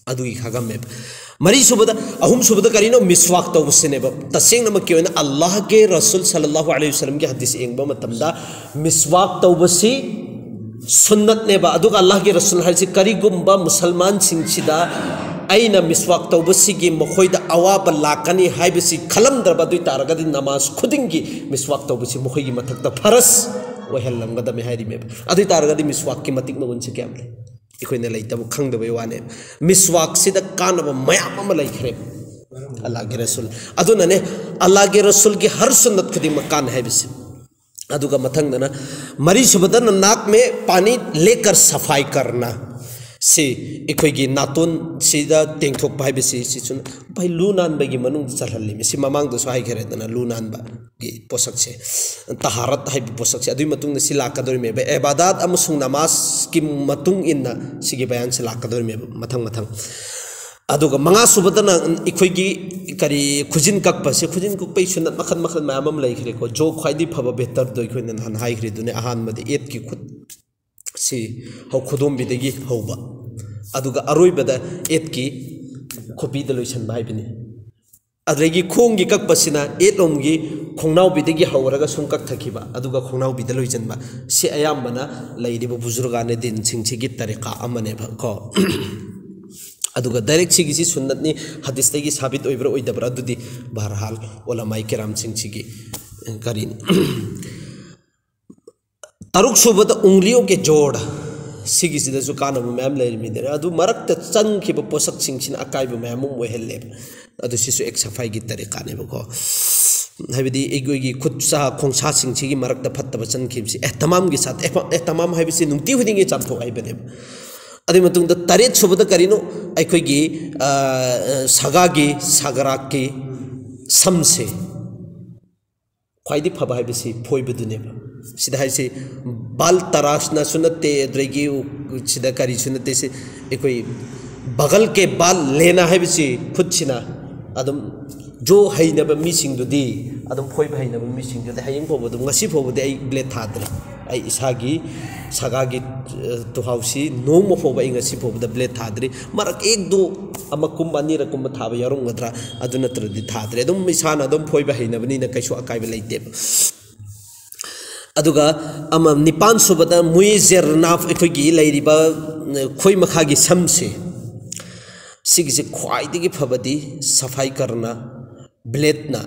ꯑꯗꯨꯒꯤ ꯈꯥꯒꯝꯃꯦꯕ꯫ ꯃꯔꯤꯁꯨꯕꯗ, ꯑꯍꯨꯝꯁꯨꯕꯗ ꯀꯔꯤꯅꯣ? ꯃꯤꯁꯋꯥꯛ ꯇꯧꯕꯁꯤꯅꯦꯕ꯫ ꯇꯁꯦꯡꯅꯃꯛꯀꯤ ꯑꯣꯏꯅ ꯑꯜꯂꯥꯍꯒꯤ ꯔꯁꯨꯜ ꯁꯜꯂꯜꯂꯥꯍꯨ ꯑꯂꯩꯍꯤ ꯋꯥꯁꯜꯂꯝꯒꯤ ꯍꯗꯤꯁ ꯌꯦꯡꯕ ꯃꯇꯝꯗ, ꯃꯤꯁꯋꯥꯛ ꯇꯧꯕꯁꯤ ꯁꯨꯟꯅꯠꯅꯦꯕ꯫ ꯑꯗꯨꯒ ꯑꯜꯂꯥꯍꯒꯤ ꯔꯁꯨꯜ ꯍꯥꯏꯁꯤ, ꯀꯔꯤꯒꯨꯝꯕ ꯃꯨꯁꯜꯃꯥꯟꯁꯤꯡꯁꯤꯗ ꯑꯩꯅ ꯃꯤꯁꯋꯥꯛ ꯇꯧꯕꯁꯤꯒꯤ ꯃꯈꯣꯏꯗ ꯑꯋꯥꯕ ꯂꯥꯛꯀꯅꯤ ꯍꯥꯏꯕꯁꯤ ꯈꯜꯂꯝꯗ꯭ꯔꯕ, ꯑꯗꯨ ꯑꯣꯏ ꯇꯥꯔꯒꯗꯤ ꯅꯃꯥꯖ ꯈꯨꯗꯤꯡꯒꯤ ꯃꯤꯁꯋꯥꯛ ꯇꯧꯕꯁꯤ ꯃꯈꯣꯏꯒꯤ ꯃꯊꯛꯇ ꯐꯔꯁ ꯑꯣꯏꯍꯜꯂꯝꯒꯗꯕꯅꯤ ꯍꯥꯏꯔꯤꯃꯦꯕ꯫ ꯑꯗꯨ ꯑꯣꯏ ꯇꯥꯔꯒꯗꯤ ꯃꯤꯁꯋꯥꯛꯀꯤ ꯃꯇꯤꯛ ꯃꯒꯨꯟꯁꯤ ꯀꯌꯥꯝ ꯂꯩ? ꯑꯩꯈꯣꯏꯅ ꯂꯩꯇꯕ, ꯈꯪꯗꯕꯩ ꯋꯥꯅꯦ꯫ ꯃꯤꯁꯋꯥꯛꯁꯤꯗ ꯀꯥꯟꯅꯕ ꯃꯌꯥꯝ ꯑꯃ ꯂꯩꯈ꯭ꯔꯦ ꯑꯜꯂꯥꯍꯒꯤ ꯔꯁꯨꯜ꯫ ꯑꯗꯨꯅꯅꯦ ꯑꯜꯂꯥꯍꯒꯤ ꯔꯁꯨꯜꯒꯤ ꯍꯔ ꯁꯨꯟꯅꯠ ꯈꯨꯗꯤꯡꯃꯛ ꯀꯥꯟꯅꯩ ꯍꯥꯏꯕꯁꯦ꯫ ꯑꯗꯨꯒ ꯃꯊꯪꯗꯅ, ꯃꯔꯤꯁꯨꯕꯗꯅ ꯅꯥꯛ ꯃꯦ ꯄꯥꯅꯤ ꯂꯦꯀꯔ ꯁꯐꯥꯏ ꯀꯔꯅ꯫ ꯁꯤ ꯑꯩꯈꯣꯏꯒꯤ ꯅꯥꯇꯣꯟꯁꯤꯗ ꯇꯦꯡꯊꯣꯛꯄ ꯍꯥꯏꯕꯁꯤ, ꯁꯤꯁꯨ ꯚꯥꯏ, ꯂꯨ ꯅꯥꯟꯕꯒꯤ ꯃꯅꯨꯡꯗ ꯆꯜꯍꯜꯂꯤꯃꯤ꯫ ꯁꯤ ꯃꯃꯥꯡꯗꯁꯨ ꯍꯥꯏꯈ꯭ꯔꯦꯗꯅ, ꯂꯨ ꯅꯥꯟꯕꯒꯤ ꯄꯣꯠꯁꯛꯁꯦ, ꯇꯍꯥꯔꯠ ꯍꯥꯏꯕ ꯄꯣꯠꯁꯛꯁꯦ꯫ ꯑꯗꯨꯒꯤ ꯃꯇꯨꯡꯗ ꯁꯤ ꯂꯥꯛꯀꯗꯧꯔꯤꯃꯦꯕ, ꯑꯦꯕꯥꯗꯥꯠ ꯑꯃꯁꯨꯡ ꯅꯃꯥꯖꯀꯤ ꯃꯇꯨꯡ ꯏꯟꯅ ꯁꯤꯒꯤ ꯕꯌꯥꯟꯁꯦ ꯂꯥꯛꯀꯗꯧꯔꯤꯃꯦꯕ, ꯃꯊꯪ ꯃꯊꯪ꯫ ꯑꯗꯨꯒ ꯃꯉꯥ ꯁꯨꯕꯗꯅ ꯑꯩꯈꯣꯏꯒꯤ ꯀꯔꯤ, ꯈꯨꯖꯤꯟ ꯀꯛꯄꯁꯦ꯫ ꯈꯨꯖꯤꯟ ꯀꯛꯄꯒꯤ ꯁꯨꯟꯅꯠ ꯃꯈꯜ ꯃꯈꯜ ꯃꯌꯥꯝ ꯑꯃ ꯂꯩꯈ꯭ꯔꯦꯀꯣ꯫ ꯖꯣ ꯈ꯭ꯋꯥꯏꯗꯒꯤ ꯐꯕ, ꯕꯦꯇꯔꯗꯣ ꯑꯩꯈꯣꯏꯅ ꯅꯍꯥꯟ ꯍꯥꯏꯈ꯭ꯔꯤꯗꯨꯅꯦ, ꯑꯍꯥꯟꯕꯗ ꯑꯦꯠꯀꯤ ꯈꯨꯠ ꯁꯤ ꯍꯧ-, ꯈꯨꯗꯣꯝꯕꯤꯗꯒꯤ ꯍꯧꯕ, ꯑꯗꯨꯒ ꯑꯔꯣꯏꯕꯗ ꯑꯦꯠꯀꯤ ꯈꯨꯕꯤꯗ ꯂꯣꯏꯁꯤꯟꯕ ꯍꯥꯏꯕꯅꯤ꯫ ꯑꯗꯨꯗꯒꯤ ꯈꯣꯡꯒꯤ ꯀꯛꯄꯁꯤꯅ ꯑꯦꯠꯂꯣꯝꯒꯤ ꯈꯣꯡꯅꯥꯎꯕꯤꯗꯒꯤ ꯍꯧꯔꯒ ꯁꯨꯝ ꯀꯛꯊꯈꯤꯕ, ꯑꯗꯨꯒ ꯈꯣꯡꯅꯥꯎꯕꯤꯗ ꯂꯣꯏꯁꯤꯟꯕ꯫ ꯁꯤ ꯑꯌꯥꯝꯕꯅ ꯂꯩꯔꯤꯕ ꯕꯨꯖꯨꯔꯒꯥꯅꯦ ꯗꯤꯟꯁꯤꯡꯁꯤꯒꯤ ꯇꯔꯤꯀꯥ ꯑꯃꯅꯦꯕ ꯀꯣ꯫ ꯑꯗꯨꯒ ꯗꯥꯏꯔꯦꯛ ꯁꯤꯒꯤꯁꯤ ꯁꯨꯟꯅꯠꯅꯤ, ꯍꯗꯤꯁꯇꯒꯤ ꯁꯥꯕꯤꯠ ꯑꯣꯏꯕ꯭ꯔꯥ ꯑꯣꯏꯗꯕ꯭ꯔꯥ, ꯑꯗꯨꯗꯤ ꯕꯍꯔꯍꯥꯜ ꯎꯂꯃꯥꯏ ꯀꯤꯔꯥꯝꯁꯤꯡꯁꯤꯒꯤ ꯀꯔꯤꯅꯤ꯫ ꯇꯔꯨꯛ ꯁꯨꯕꯗ ꯎꯪꯂꯤꯌꯣ ꯀꯦ ꯖꯣꯔ, ꯁꯤꯒꯤꯁꯤꯗꯁꯨ ꯀꯥꯟꯅꯕ ꯃꯌꯥꯝ ꯂꯩꯔꯤꯃꯤꯗꯅ, ꯑꯗꯨ ꯃꯔꯛꯇ ꯆꯪꯈꯤꯕ ꯄꯣꯠꯁꯛꯁꯤꯡꯁꯤꯅ ꯑꯀꯥꯏꯕ ꯃꯌꯥꯝ ꯑꯃ ꯑꯣꯏꯍꯜꯂꯦꯕ꯫ ꯑꯗꯨ ꯁꯤꯁꯨ ꯑꯦꯛ ꯁꯐꯥꯏꯒꯤ ꯇꯔꯤꯀꯥꯅꯦꯕꯀꯣ꯫ ꯍꯥꯏꯕꯗꯤ ꯑꯩꯈꯣꯏꯒꯤ ꯈꯨꯠ ꯁꯥ ꯈꯣꯡꯁꯥꯁꯤꯡꯁꯤꯒꯤ ꯃꯔꯛꯇ ꯐꯠꯇꯕ ꯆꯪꯈꯤꯕꯁꯤ ꯑꯦꯍꯇꯃꯥꯝꯒꯤ ꯁꯥꯠ, ꯑꯦꯍ-, ꯑꯦꯍꯇꯃꯥꯝ ꯍꯥꯏꯕꯁꯤ ꯅꯨꯡꯇꯤ ꯈꯨꯗꯤꯡꯒꯤ ꯆꯥꯝꯊꯣꯛ ꯍꯥꯏꯕꯅꯦꯕ꯫ ꯑꯗꯨꯒꯤ ꯃꯇꯨꯡꯗ ꯇꯔꯦꯠ ꯁꯨꯕꯗ ꯀꯔꯤꯅꯣ? ꯑꯩꯈꯣꯏꯒꯤ, ꯑ, ꯁꯒꯥꯒꯤ, ꯁꯒꯔꯥꯛꯀꯤ ꯁꯝꯁꯦ ꯈ꯭ꯋꯥꯏꯗꯒꯤ ꯐꯕ ꯍꯥꯏꯕꯁꯤ ꯐꯣꯏꯕꯗꯨꯅꯦꯕ꯫ ꯁꯤꯗ ꯍꯥꯏꯁꯤ ꯕꯥꯜ ꯇꯔꯥꯁꯅꯁꯨ ꯅꯠꯇꯦ, ꯑꯗꯨꯗꯒꯤ ꯁꯤꯗ ꯀꯔꯤꯁꯨ ꯅꯠꯇꯦ꯫ ꯁꯤ ꯑꯩꯈꯣꯏ ꯕꯒꯜ ꯀꯦ ꯕꯥꯜ ꯂꯦꯅꯥ ꯍꯥꯏꯕꯁꯤ ꯈꯨꯠꯁꯤꯅ ꯑꯗꯨꯝ ꯖꯣ ꯍꯩꯅꯕ ꯃꯤꯁꯤꯡꯗꯨꯗꯤ, ꯑꯗꯨꯝ ꯐꯣꯏꯕ ꯍꯩꯅꯕ ꯃꯤꯁꯤꯡꯗꯨꯗꯤ ꯍꯌꯦꯡ ꯐꯥꯎꯕ ꯑꯗꯨꯝ, ꯉꯁꯤ ꯐꯥꯎꯕꯗꯤ ꯑꯩ ꯕ꯭ꯂꯦꯗ ꯊꯥꯗ꯭ꯔꯤ꯫ ꯑꯩ ꯏꯁꯥꯒꯤ ꯁꯒꯥꯒꯤ ꯇꯨꯍꯥꯎꯁꯤ ꯅꯣꯡꯃ ꯐꯥꯎꯕ ꯑꯩ ꯉꯁꯤ ꯐꯥꯎꯕꯗ ꯕ꯭ꯂꯦꯗ ꯊꯥꯗ꯭ꯔꯤ꯫ ꯃꯔꯛ ꯑꯦꯛꯗꯣ ꯑꯃꯛꯀꯨꯝꯕ ꯑꯅꯤꯔꯛꯀꯨꯝꯕ ꯊꯥꯕ ꯌꯥꯎꯔꯝꯒꯗ꯭ꯔꯥ, ꯑꯗꯨ ꯅꯠꯇ꯭ꯔꯗꯤ ꯊꯥꯗ꯭ꯔꯦ꯫ ꯑꯗꯨꯝ ꯏꯁꯥꯅ ꯑꯗꯨꯝ ꯐꯣꯏꯕ ꯍꯩꯅꯕꯅꯤꯅ ꯀꯩꯁꯨ ꯑꯀꯥꯏꯕ ꯂꯩꯇꯦꯕ꯫ ꯑꯗꯨꯒ ꯑꯃ, ꯅꯤꯄꯥꯟ ꯁꯨꯕꯗ ꯃꯨꯏ ꯖꯦꯔꯅꯥꯐ, ꯑꯩꯈꯣꯏꯒꯤ ꯂꯩꯔꯤꯕ ꯈꯣꯏ ꯃꯈꯥꯒꯤ ꯁꯝꯁꯦ, ꯁꯤꯒꯤꯁꯦ ꯈ꯭ꯋꯥꯏꯗꯒꯤ ꯐꯕꯗꯤ ꯁꯐꯥꯏ ꯀꯔꯅ, ꯕ꯭ꯂꯦꯗꯅ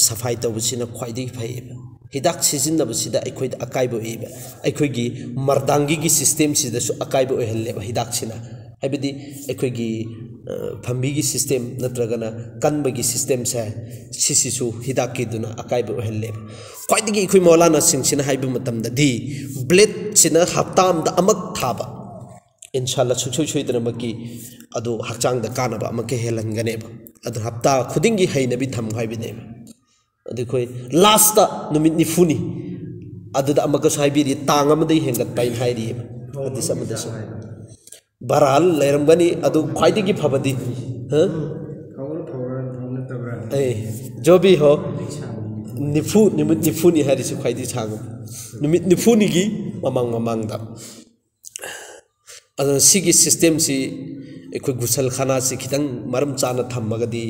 ꯁꯐꯥꯏ ꯇꯧꯕꯁꯤꯅ ꯈ꯭ꯋꯥꯏꯗꯒꯤ ꯐꯩꯌꯦꯕ꯫ ꯍꯤꯗꯥꯛ ꯁꯤꯖꯤꯟꯅꯕꯁꯤꯗ ꯑꯩꯈꯣꯏꯗ ꯑꯀꯥꯏꯕ ꯑꯣꯏꯕ, ꯑꯩꯈꯣꯏꯒꯤ ꯃꯔꯗꯥꯡꯒꯤꯒꯤ ꯁꯤꯁꯇꯦꯝꯁꯤꯗꯁꯨ ꯑꯀꯥꯏꯕ ꯑꯣꯏꯍꯜꯂꯦꯕ ꯍꯤꯗꯥꯛꯁꯤꯅ꯫ ꯍꯥꯏꯕꯗꯤ ꯑꯩꯈꯣꯏꯒꯤ ꯐꯝꯕꯤꯒꯤ ꯁꯤꯁꯇꯦꯝ ꯅꯠꯇ꯭ꯔꯒꯅ ꯀꯟꯕꯒꯤ ꯁꯤꯁꯇꯦꯝꯁꯦ, ꯁꯤꯁꯤꯁꯨ ꯍꯤꯗꯥꯛꯀꯤꯗꯨꯅ ꯑꯀꯥꯏꯕ ꯑꯣꯏꯍꯜꯂꯦꯕ꯫ ꯈ꯭ꯋꯥꯏꯗꯒꯤ ꯑꯩꯈꯣꯏ ꯃꯧꯂꯥꯅꯥꯁꯤꯡꯁꯤꯅ ꯍꯥꯏꯕ ꯃꯇꯝꯗꯗꯤ, ꯕ꯭ꯂꯦꯗꯁꯤꯅ ꯍꯞꯇꯥ ꯑꯃꯗ ꯑꯃꯛ ꯊꯥꯕ, ꯏꯟꯁꯥꯜꯂꯥ ꯁꯨꯡꯁꯣꯏ ꯁꯣꯏꯗꯅꯃꯛꯀꯤ ꯑꯗꯨ ꯍꯛꯆꯥꯡꯗ ꯀꯥꯟꯅꯕ ꯑꯃꯛꯀ ꯍꯦꯜꯍꯟꯒꯅꯦꯕ꯫ ꯑꯗꯨ ꯍꯞꯇꯥ ꯈꯨꯗꯤꯡꯒꯤ ꯍꯩꯅꯕꯤ ꯊꯝꯃꯨ ꯍꯥꯏꯕꯅꯦꯕ꯫ ꯑꯗꯨ ꯑꯩꯈꯣꯏ ꯂꯥꯁꯇ ꯅꯨꯃꯤꯠ ꯅꯤꯐꯨꯅꯤ꯫ ꯑꯗꯨꯗ ꯑꯃꯛꯀꯁꯨ ꯍꯥꯏꯕꯤꯔꯤ, ꯇꯥꯡ ꯑꯃꯗꯒꯤ ꯍꯦꯟꯒꯠꯄ ꯍꯥꯏꯅ ꯍꯥꯏꯔꯤꯑꯕ ꯍꯗꯤꯁ ꯑꯃꯗꯁꯨ꯫ ꯕꯍꯔꯍꯥꯜ ꯂꯩꯔꯝꯒꯅꯤ, ꯑꯗꯨ ꯈ꯭ꯋꯥꯏꯗꯒꯤ ꯐꯕꯗꯤ, ꯍꯥ? ꯐꯧꯔ ꯐꯧꯔ ꯐꯧ ꯅꯠꯇꯕ꯭ꯔꯥ? ꯑꯦ, ꯖꯣꯕꯤ ꯍꯣ꯫ ꯅꯤꯐꯨ, ꯅꯨꯃꯤꯠ ꯅꯤꯐꯨꯅꯤ ꯍꯥꯏꯔꯤꯁꯤ ꯈ꯭ꯋꯥꯏꯗꯒꯤ ꯁꯥꯡꯉꯤ꯫ ꯅꯨꯃꯤꯠ ꯅꯤꯐꯨꯅꯤꯒꯤ ꯃꯃꯥꯡ ꯃꯃꯥꯡꯗ꯫ ꯑꯗꯨꯅ ꯁꯤꯒꯤ ꯁꯤꯁꯇꯦꯝꯁꯤ ꯑꯩꯈꯣꯏ ꯒꯨꯁꯜ ꯈꯥꯅꯥꯁꯤ ꯈꯤꯇꯪ ꯃꯔꯝ ꯆꯥꯅ ꯊꯝꯃꯒꯗꯤ,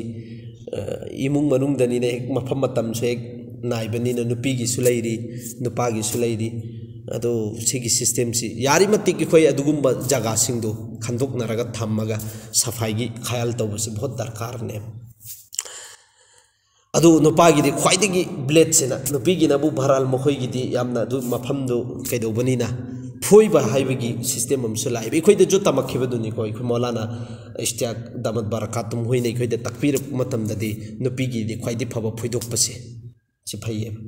ꯏꯃꯨꯡ ꯃꯅꯨꯡꯗꯅꯤꯅ ꯍꯦꯛ ꯃꯐꯝ ꯃꯇꯝꯁꯨ ꯍꯦꯛ ꯅꯥꯏꯕꯅꯤꯅ, ꯅꯨꯄꯤꯒꯤꯁꯨ ꯂꯩꯔꯤ, ꯅꯨꯄꯥꯒꯤꯁꯨ ꯂꯩꯔꯤ꯫ ꯑꯗꯣ ꯁꯤꯒꯤ ꯁꯤꯁꯇꯦꯝꯁꯤ ꯌꯥꯔꯤꯃꯇꯤꯛ ꯑꯩꯈꯣꯏ ꯑꯗꯨꯒꯨꯝꯕ ꯖꯒꯥꯁꯤꯡꯗꯣ ꯈꯟꯗꯣꯛꯅꯔꯒ ꯊꯝꯃꯒ ꯁꯐꯥꯏꯒꯤ ꯈꯌꯥꯜ ꯇꯧꯕꯁꯤ ꯕꯍꯨꯠ ꯗꯔꯀꯥꯔꯅꯦꯕ꯫ ꯑꯗꯨ ꯅꯨꯄꯥꯒꯤꯗꯤ ꯈ꯭ꯋꯥꯏꯗꯒꯤ ꯕ꯭ꯂꯦꯗꯁꯤꯅ, ꯅꯨꯄꯤꯒꯤꯅꯕꯨ ꯕꯍꯔꯍꯥꯜ ꯃꯈꯣꯏꯒꯤꯗꯤ ꯌꯥꯝꯅ ꯑꯗꯨ ꯃꯐꯝꯗꯨ ꯀꯩꯗꯧꯕꯅꯤꯅ ꯐꯣꯏꯕ ꯍꯥꯏꯕꯒꯤ ꯁꯤꯁꯇꯦꯝ ꯑꯃꯁꯨ ꯂꯥꯛꯑꯦꯕ꯫ ꯑꯩꯈꯣꯏꯗꯁꯨ ꯇꯝꯃꯛꯈꯤꯕꯗꯨꯅꯤꯀꯣ, ꯑꯩꯈꯣꯏ ꯃꯧꯂꯥꯅꯥ ꯏꯁꯇꯤꯌꯥꯛ ꯗꯥꯃꯠ ꯕꯔꯀꯥꯇꯨꯝ ꯍꯣꯏꯅ ꯑꯩꯈꯣꯏꯗ ꯇꯥꯛꯄꯤꯔꯛꯄ ꯃꯇꯝꯗꯗꯤ ꯅꯨꯄꯤꯒꯤꯗꯤ ꯈ꯭ꯋꯥꯏꯗꯒꯤ ꯐꯕ ꯐꯣꯏꯗꯣꯛꯄꯁꯦ ꯁꯤ ꯐꯩꯌꯦꯕ꯫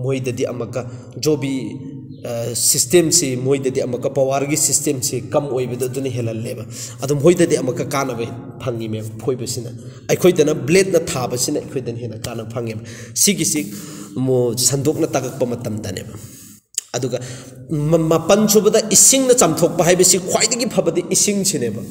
ꯃꯣꯏꯗꯗꯤ ꯑꯃꯨꯛꯀ ꯖꯣꯕꯤ ꯁꯤꯁꯇꯦꯝꯁꯤ, ꯃꯣꯏꯗꯗꯤ ꯑꯃꯨꯛꯀ ꯄꯋꯥꯔꯒꯤ ꯁꯤꯁꯇꯦꯝꯁꯤ ꯀꯝ ꯑꯣꯏꯕꯗꯣ ꯑꯗꯨꯅ ꯍꯦꯜꯍꯜꯂꯦꯕ꯫ ꯑꯗꯨ ꯃꯣꯏꯗꯗꯤ ꯑꯃꯨꯛꯀ ꯀꯥꯟꯅꯕ ꯐꯪꯉꯤꯃꯦꯕ ꯐꯣꯏꯕꯁꯤꯅ꯫ ꯑꯩꯈꯣꯏꯗꯅ ꯕ꯭ꯂꯦꯗꯅ ꯊꯥꯕꯁꯤꯅ ꯑꯩꯈꯣꯏꯗꯅ ꯍꯦꯟꯅ ꯀꯥꯟꯅꯕ ꯐꯪꯉꯦꯕ꯫ ꯁꯤꯒꯤꯁꯤ ꯃꯣ-, ꯁꯟꯗꯣꯛꯅ ꯇꯥꯛꯂꯛꯄ ꯃꯇꯝꯗꯅꯦꯕ꯫ ꯑꯗꯨꯒ ꯃ-, ꯃꯥꯄꯟ ꯁꯨꯕꯗ ꯏꯁꯤꯡꯅ ꯆꯥꯝꯊꯣꯛꯄ ꯍꯥꯏꯕꯁꯤ ꯈ꯭ꯋꯥꯏꯗꯒꯤ ꯐꯕꯗꯤ ꯏꯁꯤꯡꯁꯤꯅꯦꯕ꯫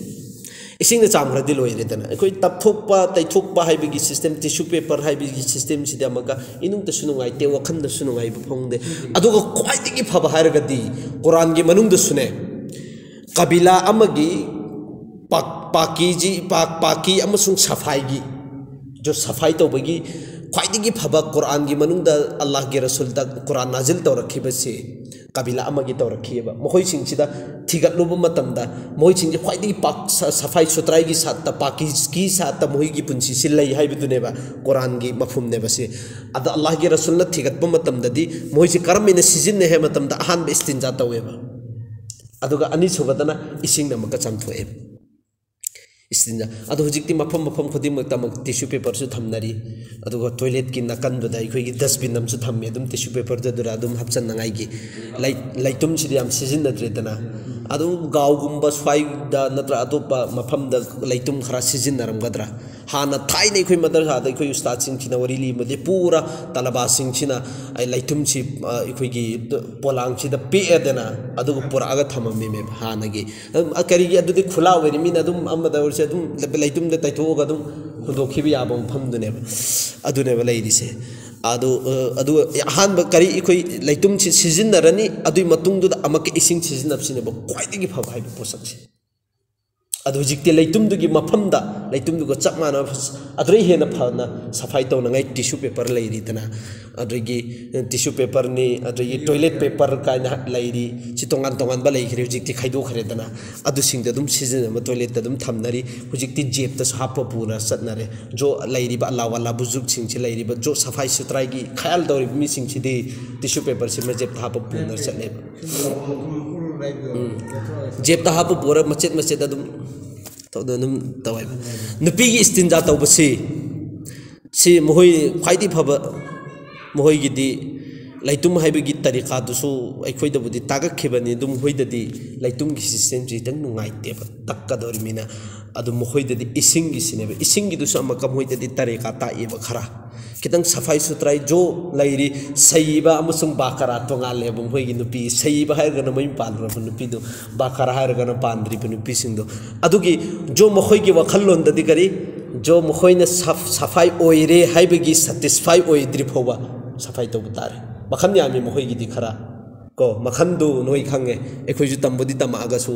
ꯏꯁꯤꯡꯅ ꯆꯥꯝꯈ꯭ꯔꯗꯤ ꯂꯣꯏꯔꯦꯗꯅ꯫ ꯑꯩꯈꯣꯏ ꯇꯞꯊꯣꯛꯄ ꯇꯩꯊꯣꯛꯄ ꯍꯥꯏꯕꯒꯤ ꯁꯤꯁꯇꯦꯝ, ꯇꯤꯁꯨ ꯄꯦꯄꯔ ꯍꯥꯏꯕꯒꯤ ꯁꯤꯁꯇꯦꯝꯁꯤꯗꯤ ꯑꯃꯨꯛꯀ ꯏꯅꯨꯡꯗꯁꯨ ꯅꯨꯡꯉꯥꯏꯇꯦ, ꯋꯥꯈꯜꯗꯁꯨ ꯅꯨꯡꯉꯥꯏꯕ ꯐꯪꯗꯦ꯫ ꯑꯗꯨꯒ ꯈ꯭ꯋꯥꯏꯗꯒꯤ ꯐꯕ ꯍꯥꯏꯔꯒꯗꯤ ꯀꯨꯔꯥꯟꯒꯤ ꯃꯅꯨꯡꯗꯁꯨꯅꯦ, ꯀꯕꯤꯂꯥ ꯑꯃꯒꯤ ꯄꯥꯛ-, ꯄꯥꯀꯤꯖꯤ-, ꯄꯥꯛ-, ꯄꯥꯀꯤ ꯑꯃꯁꯨꯡ ꯁꯐꯥꯏꯒꯤ, ꯖꯣ ꯁꯐꯥꯏ ꯇꯧꯕꯒꯤ ꯈ꯭ꯋꯥꯏꯗꯒꯤ ꯐꯕ, ꯀꯨꯔꯥꯟꯒꯤ ꯃꯅꯨꯡꯗ ꯑꯜꯂꯥꯍꯒꯤ ꯔꯁꯨꯜꯗ ꯀꯨꯔꯥꯟ ꯅꯥꯖꯤꯜ ꯇꯧꯔꯛꯈꯤꯕꯁꯤ ꯀꯕꯤꯂꯥ ꯑꯃꯒꯤ ꯇꯧꯔꯛꯈꯤꯑꯕ꯫ ꯃꯈꯣꯏꯁꯤꯡꯁꯤꯗ ꯊꯤꯒꯠꯂꯨꯕ ꯃꯇꯝꯗ ꯃꯈꯣꯏꯁꯤꯡꯁꯦ ꯈ꯭ꯋꯥꯏꯗꯒꯤ ꯄꯥꯛ ꯁ-, ꯁꯐꯥꯏ ꯁꯨꯇ꯭ꯔꯥꯏꯒꯤ ꯁꯥꯠꯇ, ꯄꯥꯀꯤꯁꯀꯤ ꯁꯥꯠꯇ ꯃꯈꯣꯏꯒꯤ ꯄꯨꯟꯁꯤꯁꯤ ꯂꯩ ꯍꯥꯏꯕꯗꯨꯅꯦꯕ ꯀꯨꯔꯥꯟꯒꯤ ꯃꯐꯝꯅꯦꯕ ꯁꯤ꯫ ꯑꯗ ꯑꯜꯂꯥꯍꯒꯤ ꯔꯁꯨꯜꯅ ꯊꯤꯒꯠꯄ ꯃꯇꯝꯗꯗꯤ ꯃꯈꯣꯏꯁꯤ ꯀꯔꯝ ꯍꯥꯏꯅ ꯁꯤꯖꯤꯟꯅꯩ ꯍꯥꯏꯕ ꯃꯇꯝꯗ ꯑꯍꯥꯟꯕ ꯏꯁꯇꯤꯟꯖꯥ ꯇꯧꯋꯦꯕ, ꯑꯗꯨꯒ ꯑꯅꯤꯁꯨꯕꯗꯅ ꯏꯁꯤꯡꯅ ꯑꯃꯨꯛꯀ ꯆꯥꯝꯊꯣꯛꯑꯦꯕ꯫ ꯏꯁꯇꯤꯟꯖꯥ꯫ ꯑꯗꯣ ꯍꯧꯖꯤꯛꯇꯤ ꯃꯐꯝ ꯃꯐꯝ ꯈꯨꯗꯤꯡꯃꯛꯇ ꯑꯃꯨꯛ ꯇꯤꯁꯨ ꯄꯦꯄꯔꯁꯨ ꯊꯝꯅꯔꯤ, ꯑꯗꯨꯒ ꯇꯣꯏꯂꯦꯠꯀꯤ ꯅꯥꯀꯟꯗꯨꯗ ꯑꯩꯈꯣꯏꯒꯤ ꯗꯁꯕꯤꯟ ꯑꯃꯁꯨ ꯊꯝꯃꯤ, ꯑꯗꯨꯝ ꯇꯤꯁꯨ ꯄꯦꯄꯔꯗꯨꯗ ꯑꯗꯨꯝ ꯍꯥꯞꯆꯟꯅꯉꯥꯏꯒꯤ꯫ ꯂꯩ-, ꯂꯩꯇꯨꯝꯁꯤꯗꯤ ꯌꯥꯝ ꯁꯤꯖꯤꯟꯅꯗ꯭ꯔꯦꯗꯅ꯫ ꯑꯗꯨꯝ ꯒꯥꯎꯒꯨꯝꯕ ꯁ꯭ꯋꯥꯏꯗ ꯅꯠꯇ꯭ꯔ ꯑꯇꯣꯞꯄ ꯃꯐꯝꯗ ꯂꯩꯇꯨꯝ ꯈꯔ ꯁꯤꯖꯤꯟꯅꯔꯝꯒꯗ꯭ꯔꯥ? ꯍꯥꯟꯅ ꯊꯥꯏꯅ ꯑꯩꯈꯣꯏ ꯃꯗꯔꯁꯥꯗ ꯑꯩꯈꯣꯏ ꯎꯁꯇꯥꯗꯁꯤꯡꯁꯤꯅ ꯋꯥꯔꯤ ꯂꯤꯕꯗꯤ ꯄꯨꯔꯥ ꯇꯂꯕꯥꯁꯤꯡꯁꯤꯅ ꯑꯩ ꯂꯩꯇꯨꯝꯁꯤ, ꯑ, ꯑꯩꯈꯣꯏꯒꯤ ꯄꯣꯂꯥꯡꯁꯤꯗ ꯄꯦꯛꯑꯗꯅ ꯑꯗꯨꯒ ꯄꯨꯔꯛꯑꯒ ꯊꯝꯃꯝꯃꯤꯃꯦꯕ ꯍꯥꯟꯅꯒꯤ꯫ ꯑꯗꯨꯝ, ꯑ, ꯀꯔꯤꯒꯤ ꯑꯗꯨꯗꯤ ꯈꯨꯂꯥ ꯑꯣꯏꯔꯤ, ꯃꯤꯅ ꯑꯗꯨꯝ ꯑꯃꯗ ꯑꯣꯏꯔꯁꯨ ꯑꯗꯨꯝ ꯂꯩꯇꯨꯝꯗ ꯇꯩꯊꯣꯛꯑꯒ ꯑꯗꯨꯝ ꯍꯨꯟꯗꯣꯛꯈꯤꯕ ꯌꯥꯕ ꯃꯐꯝꯗꯨꯅꯦꯕ, ꯑꯗꯨꯅꯦꯕ ꯂꯩꯔꯤꯁꯦ꯫ ꯑꯗꯨ, ꯑ, ꯑꯗꯨ ꯑꯍꯥꯟꯕ ꯀꯔꯤ ꯑꯩꯈꯣꯏ ꯂꯩꯇꯨꯝꯁꯤ ꯁꯤꯖꯤꯟꯅꯔꯅꯤ, ꯑꯗꯨꯒꯤ ꯃꯇꯨꯡꯗꯨꯗ ꯑꯃꯨꯛꯀ ꯏꯁꯤꯡ ꯁꯤꯖꯤꯟꯅꯕꯁꯤꯅꯦꯕ ꯈ꯭ꯋꯥꯏꯗꯒꯤ ꯐꯕ ꯍꯥꯏꯕ ꯄꯣꯠꯁꯛꯁꯦ꯫ ꯑꯗꯨ ꯍꯧꯖꯤꯛꯇꯤ ꯂꯩꯇꯨꯝꯗꯨꯒꯤ ꯃꯐꯝꯗ ꯂꯩꯇꯨꯝꯗꯨꯒ ꯆꯞ ꯃꯥꯟꯅꯕ ꯑꯗꯨꯗꯩ ꯍꯦꯟꯅ ꯐꯅ ꯁꯐꯥꯏ ꯇꯧꯅꯉꯥꯏ ꯇꯤꯁꯨ ꯄꯦꯄꯔ ꯂꯩꯔꯤꯗꯅ, ꯑꯗꯒꯤ ꯇꯤꯁꯨ ꯄꯦꯄꯔꯅꯤ, ꯑꯗꯒꯤ ꯇꯣꯏꯂꯦꯠ ꯄꯦꯄꯔ ꯀꯥꯏꯅ ꯂꯩꯔꯤ꯫ ꯁꯤ ꯇꯣꯉꯥꯟ ꯇꯣꯉꯥꯟꯕ ꯂꯩꯈ꯭ꯔꯦ, ꯍꯧꯖꯤꯛꯇꯤ ꯈꯥꯏꯗꯣꯛꯈ꯭ꯔꯦꯗꯅ꯫ ꯑꯗꯨꯁꯤꯡꯗꯣ ꯑꯗꯨꯝ ꯁꯤꯖꯤꯟꯅꯕ ꯇꯣꯏꯂꯦꯠꯇ ꯑꯗꯨꯝ ꯊꯝꯅꯔꯤ꯫ ꯍꯧꯖꯤꯛꯇꯤ ꯖꯦꯞꯇꯁꯨ ꯍꯥꯞꯄ ꯄꯨꯅ ꯆꯠꯅꯔꯦ꯫ ꯖꯣ ꯂꯩꯔꯤꯕ ꯑꯂꯥ ꯋꯥꯂꯥ ꯕꯨꯖꯨꯛꯁꯤꯡꯁꯤ ꯂꯩꯔꯤꯕ ꯖꯣ ꯁꯐꯥꯏ ꯁꯨꯇ꯭ꯔꯥꯏꯒꯤ ꯈꯌꯥꯜ ꯇꯧꯔꯤꯕ ꯃꯤꯁꯤꯡꯁꯤꯗꯤ ꯇꯤꯁꯨ ꯄꯦꯄꯔꯁꯤꯃ ꯖꯦꯞꯇ ꯍꯥꯞꯄ ꯄꯨꯅ ꯆꯠꯂꯦꯕ꯫ ꯖꯦꯞꯇ ꯍꯥꯞꯄ ꯄꯨꯔ ꯃꯆꯦꯠ ꯃꯆꯦꯠ ꯑꯗꯨꯝ ꯇꯧꯗꯅ ꯑꯗꯨꯝ ꯇꯧꯋꯦꯕ꯫ ꯅꯨꯄꯤꯒꯤ ꯏꯁꯇꯤꯟꯖꯥ ꯇꯧꯕꯁꯤ, ꯁꯤ ꯃꯈꯣꯏ ꯈ꯭ꯋꯥꯏꯗꯒꯤ ꯐꯕ, ꯃꯈꯣꯏꯒꯤꯗꯤ ꯂꯩꯇꯨꯝ ꯍꯥꯏꯕꯒꯤ ꯇꯔꯤꯀꯥꯗꯨꯁꯨ ꯑꯩꯈꯣꯏꯗꯕꯨꯗꯤ ꯇꯥꯛꯂꯛꯈꯤꯕꯅꯤ, ꯑꯗꯨꯝ ꯃꯈꯣꯏꯗꯗꯤ ꯂꯩꯇꯨꯝꯒꯤ ꯁꯤꯁꯇꯦꯝꯁꯤ ꯈꯤꯇꯪ ꯅꯨꯡꯉꯥꯏꯇꯦꯕ, ꯇꯛꯀꯗꯧꯔꯤꯕꯅꯤꯅ꯫ ꯑꯗꯨ ꯃꯈꯣꯏꯗꯗꯤ ꯏꯁꯤꯡꯒꯤꯁꯤꯅꯦꯕ, ꯏꯁꯤꯡꯒꯤꯗꯨꯁꯨ ꯑꯃꯨꯛꯀ ꯃꯈꯣꯏꯗꯗꯤ ꯇꯔꯤꯀꯥ ꯇꯥꯛꯑꯦꯕ ꯈꯔ꯫ ꯈꯤꯇꯪ ꯁꯐꯥꯏ ꯁꯨꯊꯔꯥꯏ ꯖꯣ ꯂꯩꯔꯤ꯫ ꯁꯩꯕ ꯑꯃꯁꯨꯡ ꯕꯥꯀꯔꯥ ꯇꯣꯉꯥꯜꯂꯦꯕ꯫ ꯃꯈꯣꯏꯒꯤ ꯅꯨꯄꯤ ꯁꯩꯕ ꯍꯥꯏꯔꯒꯅ ꯃꯌꯨꯝ ꯄꯥꯜꯂꯨꯔꯕ ꯅꯨꯄꯤꯗꯣ, ꯕꯥꯀꯔꯥ ꯍꯥꯏꯔꯒꯅ ꯄꯥꯟꯗ꯭ꯔꯤꯕ ꯅꯨꯄꯤꯁꯤꯡꯗꯣ꯫ ꯑꯗꯨꯒꯤ ꯖꯣ ꯃꯈꯣꯏꯒꯤ ꯋꯥꯈꯜꯂꯣꯟꯗꯗꯤ ꯀꯔꯤ? ꯖꯣ ꯃꯈꯣꯏꯅ ꯁꯐ-, ꯁꯐꯥꯏ ꯑꯣꯏꯔꯦ ꯍꯥꯏꯕꯒꯤ ꯁꯦꯇꯤꯁꯐꯥꯏ ꯑꯣꯏꯗ꯭ꯔꯤ ꯐꯥꯎꯕ ꯁꯐꯥꯏ ꯇꯧꯕ ꯇꯥꯔꯦ꯫ ꯃꯈꯜ ꯌꯥꯝꯃꯤ ꯃꯈꯣꯏꯒꯤꯗꯤ ꯈꯔ꯫ ꯀꯣ, ꯃꯈꯟꯗꯨ ꯅꯣꯏ ꯈꯪꯉꯦ꯫ ꯑꯩꯈꯣꯏꯁꯨ ꯇꯝꯕꯨꯗꯤ ꯇꯝꯃꯛꯑꯒꯁꯨ,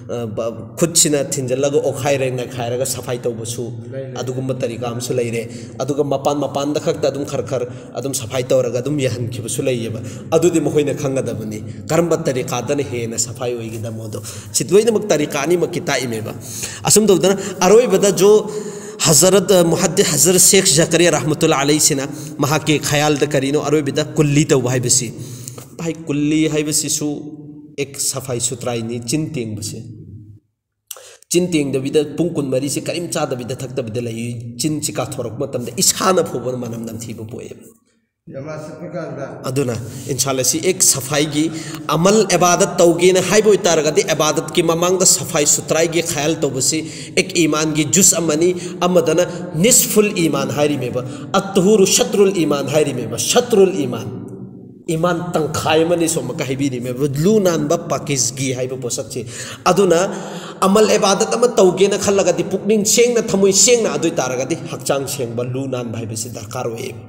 ꯑ, ꯕ-, ꯈꯨꯠꯁꯤꯅ ꯊꯤꯟꯖꯜꯂꯒ ꯑꯣꯠꯈꯥꯏꯔꯦ, ꯅꯩꯈꯥꯏꯔꯒ ꯁꯐꯥꯏ ꯇꯧꯕꯁꯨ ꯂꯩ, ꯂꯩ꯫ ꯑꯗꯨꯒꯨꯝꯕ ꯇꯔꯤꯀꯥ ꯑꯃꯁꯨ ꯂꯩꯔꯦ꯫ ꯑꯗꯨꯒ ꯃꯄꯥꯟ ꯃꯄꯥꯟꯗ ꯈꯛꯇ ꯑꯗꯨꯝ ꯈꯔ ꯈꯔ ꯑꯗꯨꯝ ꯁꯐꯥꯏ ꯇꯧꯔꯒ ꯑꯗꯨꯝ ꯌꯥꯍꯟꯈꯤꯕꯁꯨ ꯂꯩꯌꯦꯕ꯫ ꯑꯗꯨꯗꯤ ꯃꯈꯣꯏꯅ ꯈꯪꯒꯗꯕꯅꯤ ꯀꯔꯝꯕ ꯇꯔꯤꯀꯥꯗꯅ ꯍꯦꯟꯅ ꯁꯐꯥꯏ ꯑꯣꯏꯒꯗꯃꯣꯗꯣ꯫ ꯁꯤ ꯂꯣꯏꯅꯃꯛ ꯇꯔꯤꯀꯥ ꯑꯅꯤꯃꯛꯀꯤ ꯇꯥꯛꯏꯃꯦꯕ꯫ ꯑꯁꯨꯝ ꯇꯧꯗꯅ ꯑꯔꯣꯏꯕꯗ ꯖꯣ ꯍꯖꯔꯠ, ꯑ, ꯃꯨꯍꯗꯤꯁ ꯍꯖꯔꯠ ꯁꯦꯈ ꯖꯀꯔꯤꯌꯥ ꯔꯍꯃꯇꯨꯜꯂꯥ ꯑꯂꯩꯁꯤꯅ ꯃꯍꯥꯛꯀꯤ ꯈꯌꯥꯜꯗ ꯀꯔꯤꯅꯣ ꯑꯔꯣꯏꯕꯗ ꯀꯨꯜꯂꯤ ꯇꯧꯕ ꯍꯥꯏꯕꯁꯤ꯫ ꯚꯥꯏ, ꯀꯨꯜꯂꯤ ꯍꯥꯏꯕꯁꯤꯁꯨ ꯑꯦꯛ ꯁꯐꯥꯏ ꯁꯨꯇ꯭ꯔꯥꯏꯅꯤ, ꯆꯤꯟ ꯇꯦꯡꯕꯁꯦ꯫ ꯆꯤꯟ ꯇꯦꯡꯗꯕꯤꯗ ꯄꯨꯡ ꯀꯨꯟꯃꯔꯤꯁꯦ ꯀꯔꯤꯝ ꯆꯥꯗꯕꯤꯗ ꯊꯛꯇꯕꯤꯗ ꯂꯩ꯫ ꯆꯤꯟꯁꯤ ꯀꯥꯊꯣꯔꯛꯄ ꯃꯇꯝꯗ ꯏꯁꯥꯅ ꯐꯥꯎꯕ ꯃꯅꯝ ꯅꯝꯊꯤꯕ ꯄꯣꯛꯑꯦꯕ꯫ ꯅꯃꯥꯖ ꯆꯠꯄ ꯀꯥꯟꯗ꯫ ꯑꯗꯨꯅ ꯏꯟꯁꯥꯜꯂ ꯁꯤ ꯑꯦꯛ ꯁꯐꯥꯏꯒꯤ ꯑꯃꯜ ꯑꯦꯕꯥꯗꯠ ꯇꯧꯒꯦꯅ ꯍꯥꯏꯕ ꯑꯣꯏꯇꯥꯔꯒꯗꯤ ꯑꯦꯕꯥꯗꯠꯀꯤ ꯃꯃꯥꯡꯗ ꯁꯐꯥꯏ ꯁꯨꯇ꯭ꯔꯥꯏꯒꯤ ꯈꯌꯥꯜ ꯇꯧꯕꯁꯤ ꯑꯦꯛ ꯏꯃꯥꯟꯒꯤ ꯖꯨꯁ ꯑꯃꯅꯤ꯫ ꯑꯃꯗꯅ ꯅꯤꯁꯐꯨꯜ ꯏꯃꯥꯟ ꯍꯥꯏꯔꯤꯃꯦꯕ, ꯑꯠꯇꯨꯍꯨꯔꯨ ꯁꯠꯔꯨꯜ ꯏꯃꯥꯟ ꯍꯥꯏꯔꯤꯃꯦꯕ, ꯁꯠꯔꯨꯜ ꯏꯃꯥꯟ꯫ ꯏꯃꯥꯟ ꯇꯪꯈꯥꯏ ꯑꯃꯅꯤ ꯁꯣꯝꯃꯛꯀ ꯍꯥꯏꯕꯤꯔꯤꯃꯦꯕ, ꯂꯨ ꯅꯥꯟꯕ ꯄꯥꯀꯤꯖꯒꯤ ꯍꯥꯏꯕ ꯄꯣꯠꯁꯛꯁꯦ꯫ ꯑꯗꯨꯅ ꯑꯃꯜ ꯑꯦꯕꯥꯗꯠ ꯑꯃ ꯇꯧꯒꯦꯅ ꯈꯜꯂꯒꯗꯤ ꯄꯨꯛꯅꯤꯡ ꯁꯦꯡꯅ, ꯊꯃꯣꯏ ꯁꯦꯡꯅ, ꯑꯗꯨ ꯑꯣꯏ ꯇꯥꯔꯒꯗꯤ ꯍꯛꯆꯥꯡ ꯁꯦꯡꯕ, ꯂꯨ ꯅꯥꯟꯕ ꯍꯥꯏꯕꯁꯤ ꯗꯔꯀꯥꯔ ꯑꯣꯏꯌꯦꯕ꯫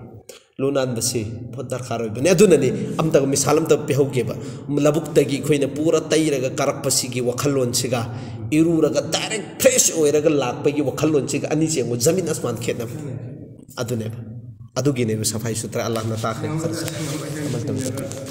ꯂꯨ ꯅꯥꯟꯕꯁꯤ ꯗꯔꯀꯥꯔ ꯑꯣꯏꯕꯅꯤ꯫ ꯑꯗꯨꯅꯅꯤ, ꯑꯝꯇ ꯃꯤꯁꯥꯜ ꯑꯝꯇ ꯄꯤꯍꯧꯒꯦꯕ꯫ ꯂꯧꯕꯨꯛꯇꯒꯤ ꯑꯩꯈꯣꯏꯅ ꯄꯨꯔ ꯇꯩꯔꯒ ꯀꯥꯔꯛꯄꯁꯤꯒꯤ ꯋꯥꯈꯜꯂꯣꯟꯁꯤꯒ, ꯏꯔꯨꯔꯒ ꯗꯥꯏꯔꯦꯛ ꯐ꯭ꯔꯦꯁ ꯑꯣꯏꯔꯒ ꯂꯥꯛꯄꯒꯤ ꯋꯥꯈꯜꯂꯣꯟꯁꯤꯒ ꯑꯅꯤꯁꯦ ꯌꯦꯡꯉꯨ, ꯖꯃꯤꯟ ꯑꯁꯃꯥꯟ ꯈꯦꯠꯅꯕ꯫ ꯑꯗꯨꯅꯦꯕ, ꯑꯗꯨꯒꯤꯅꯦꯕ ꯁꯐꯥꯏ ꯁꯨꯇ꯭ꯔꯥ ꯑꯜꯂꯥꯍꯅ ꯇꯥꯛꯈ꯭ꯔꯦ ꯋꯥꯈꯜꯁꯦ꯫ ꯑꯃꯜ ꯇꯧꯕ ꯇꯥꯛꯄꯤ꯫